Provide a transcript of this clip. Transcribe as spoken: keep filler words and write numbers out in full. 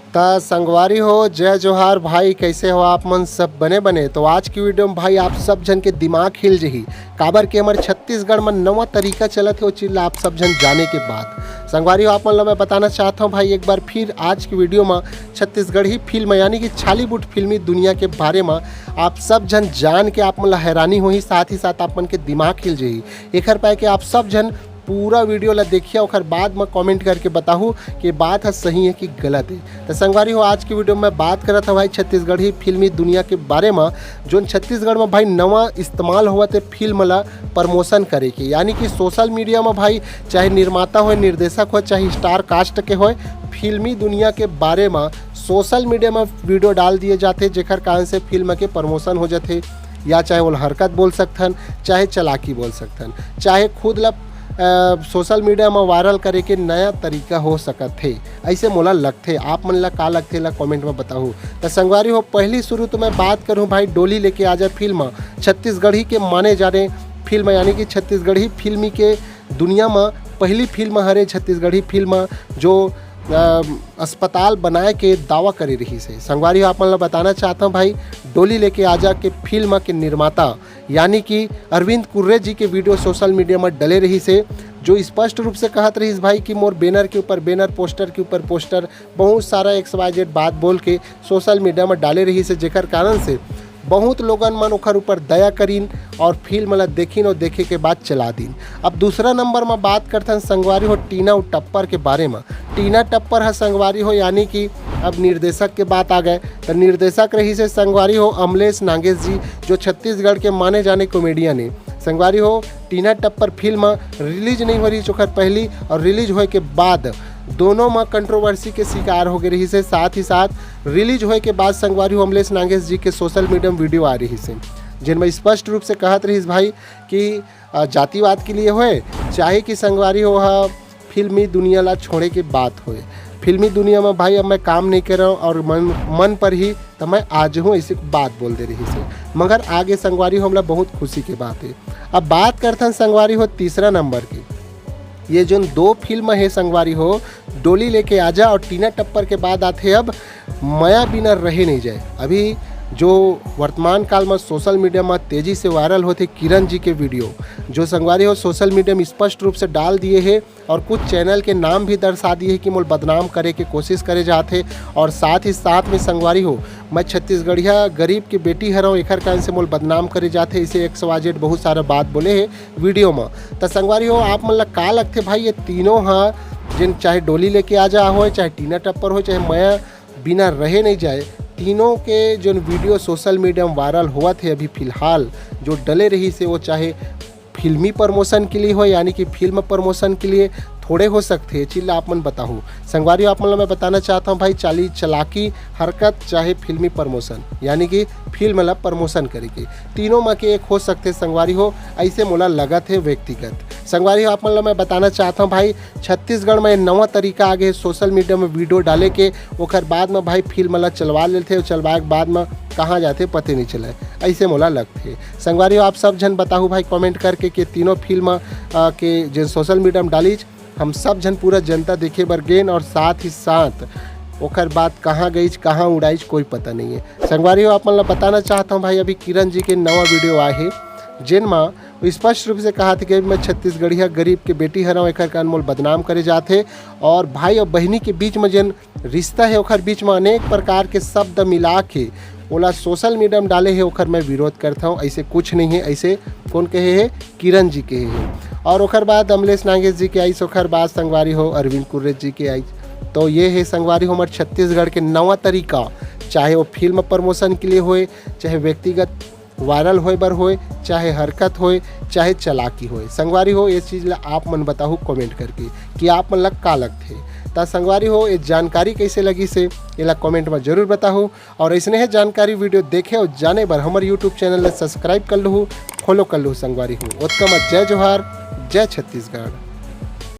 त संगवारी हो, जय जोहार भाई, कैसे हो आप मन? सब बने बने? तो आज की वीडियो में भाई आप सब झन के दिमाग हिल जही, काबर के हमर छत्तीसगढ़ में नवा तरीका चलत हे, वो चीज ला आप सब झन जाने के बाद संगवारी हो आप मन ला मैं बताना चाहत हूँ भाई एक बार फिर आज की वीडियो में छत्तीसगढ़ी फिल्म यानी कि छालीवुड फिल्मी दुनिया के बारे में आप सब झन जान के आप मन ला हैरानी होही, साथ ही साथ आप मन के दिमाग हिल जही। एखर पाए के आप सब झन पूरा वीडियो ला देखिया, ओखर बाद में कमेंट करके बताहू कि बात ह सही है कि गलत है। तो संगवारी हो, आज की वीडियो में बात करत हूँ भाई छत्तीसगढ़ी फिल्मी दुनिया के बारे में, जोन छत्तीसगढ़ में भाई नवा इस्तेमाल होवत है फिल्म ला प्रमोशन करे के, यानी कि सोशल मीडिया में भाई चाहे निर्माता होए, निर्देशक होए, चाहे स्टार कास्ट के होए, फिल्मी दुनिया के बारे में सोशल मीडिया में वीडियो डाल दिए जाते, जेकर कारण से फिल्म के प्रमोशन हो जाते, या चाहे ओला हरकत बोल सकथन, चाहे चालाकी बोल सकथन, चाहे खुद ला अ, सोशल मीडिया में वायरल करे के नया तरीका हो सकत हे, ऐसे मोला लगथे। आप मन ला का लगथे ला कमेंट में बताहू। त संगवारी हो, पहली शुरू तो मैं बात करूँ भाई डोली लेके आजा फिल्म, छत्तीसगढ़ी के माने जाने फिल्म यानी कि छत्तीसगढ़ी फिल्मी के दुनिया में पहली फिल्म हरे छत्तीसगढ़ी फिल्म जो अ, अस्पताल बनाए के दावा करे रहिस हे। संगवारी हो, आप मन ला बताना चाहत हूँ भाई, डोली लेके आजा के फिल्म के निर्माता यानी कि अरविंद कुर्रे जी के वीडियो सोशल मीडिया में डले रहिस हे, जो स्पष्ट रूप से कहत रहिस भाई कि मोर बैनर के ऊपर बैनर, पोस्टर के ऊपर पोस्टर, बहुत सारा एक्स वाई जेड बात बोल के सोशल मीडिया में डाले रहिस हे, जेकर कारण से बहुत लोगन मन ओखर ऊपर दया करिन और फिल्म ला देखिन और देखे के बाद चला दिन। अब दूसरा नंबर में बात करथन संगवारी हो टीना टप्पर के बारे में। टीना टप्पर ह संगवारी हो यानी कि अब निर्देशक के बात आ गए, तो निर्देशक रहिस हे संगवारी हो अमलेश नागेश जी, जो छत्तीसगढ़ के माने जाने कॉमेडियन हे। संगवारी हो, टीना टप्पर फिल्म रिलीज नहीं हो रहिस ओखर पहली और रिलीज होए के बाद दोनों में कंट्रोवर्सी के शिकार हो गए रहिस हे। साथ ही साथ रिलीज होए के बाद संगवारी हो अमलेश नागेश जी के सोशल मीडिया में वीडियो आ रहिस हे, जिनमें स्पष्ट रूप से कहत रहिस भाई कि अ, जातिवाद के लिए होए, चाहे कि संगवारी हो हा फिल्मी दुनिया ला छोड़े के बात होए, फिल्मी दुनिया में भाई अब मैं काम नहीं कर रहा हूँ और मन मन पर ही तो मैं आज हूँ, ऐसे बात बोल दे रहिस हे। मगर आगे संगवारी हो हमला बहुत खुशी के बात है। अब बात करथन संगवारी हो तीसरा नंबर की। ये जोन दो फिल्म है संगवारी हो, डोली लेके आजा और टीना टप्पर के बाद आथे अब मया बिना रहे नहीं जाए। अभी जो वर्तमान काल में सोशल मीडिया में तेजी से वायरल होते किरण जी के वीडियो, जो संगवारी हो सोशल मीडिया में स्पष्ट रूप से डाल दिए है और कुछ चैनल के नाम भी दर्शा दिए है कि मोल बदनाम करे के कोशिश करे जात है। और साथ ही साथ में संगवारी हो, मैं छत्तीसगढ़िया गरीब के बेटी हरव, एकर कारण से मोल बदनाम करे जात है, इसे एक्स वाई जेड बहुत सारा बात बोले है वीडियो में। त संगवारी हो, आप मन ला का लगथे भाई, ये तीनों हा, जिन चाहे डोली लेके आजा होए, चाहे टीना टप्पर होए, चाहे मया बिना रहे नहीं जाए, तीनों के जोन वीडियो सोशल मीडिया में वायरल होवत है अभी फिलहाल, जो डले रहिस हे, वो चाहे फिल्मी प्रमोशन के लिए हो यानी कि फिल्म प्रमोशन के लिए, थोड़े हो सकते हैं, चीज ला आप मन बताहू। संगवारी हो, आप मन ला मैं बताना चाहता हूँ भाई, चाली चालाकी, हरकत, चाहे फिल्मी प्रमोशन यानी कि फिल्म ला प्रमोशन करे के, तीनों में के एक हो सकते संगवारी हो, ऐसे मोला लगत है व्यक्तिगत। संगवारी हो, आप मन ला मैं बताना चाहता हूँ भाई, छत्तीसगढ़ में नवा तरीका आगे है सोशल मीडिया में वीडियो डाले के, ओकर बाद में भाई फिल्म ला चलवा लेते, और चलवाए के बाद में कहाँ जाते पते नहीं चले, ऐसे मोला लगते। संगवारी हो, आप सब झन बताहू भाई कमेंट करके कि तीनों फिल्म अ, के जे सोशल मीडिया में डालीज, हम सब झन पूरा जनता देखे बर गेन और साथ ही साथ ओकर बाद कहाँ गईज, कहाँ उड़ाईज, कोई पता नहीं है। संगवारी हो, आप मन ला बताना चाहता हूँ भाई, अभी किरण जी के नवा वीडियो आए है, जेन मा स्पष्ट रूप से कहा थे कि मैं छत्तीसगढ़िया गरीब के बेटी हरव, एकर कारण मोल बदनाम करे जात है। और भाई और बहिनी के बीच में जेन रिश्ता है, ओखर बीच में अनेक प्रकार के शब्द मिला के ओला सोशल मीडिया में डाले है, ओखर मैं विरोध करता हूँ। ऐसे कुछ नहीं है, ऐसे कौन कहे है? किरण जी कहे है। और ओखर बाद अमलेश नागेश जी के आइस, ओखर बाद संगवारी हो अरविंद कुर्रे जी के आइस। तो ये है संगवारी हो हमर छत्तीसगढ़ के नवा तरीका, चाहे वो फिल्म प्रमोशन के लिए होए, चाहे व्यक्तिगत वायरल होए बर होए, चाहे हरकत होए, चाहे चालाकी होए। संगवारी हो, ये चीज ला आप मन बताहू कमेंट करके कि आप मन ला का लगथे। त संगवारी हो, ये जानकारी कैसे लगिस हे, एला कमेंट में जरूर बताहू। और ऐसने है जानकारी वीडियो देखे और जाने बर हमर यूट्यूब चैनल ला सब्सक्राइब कर लहू, फॉलो कर लहू संगवारी हो। ओतका मत, जय जोहार, जय छत्तीसगढ़।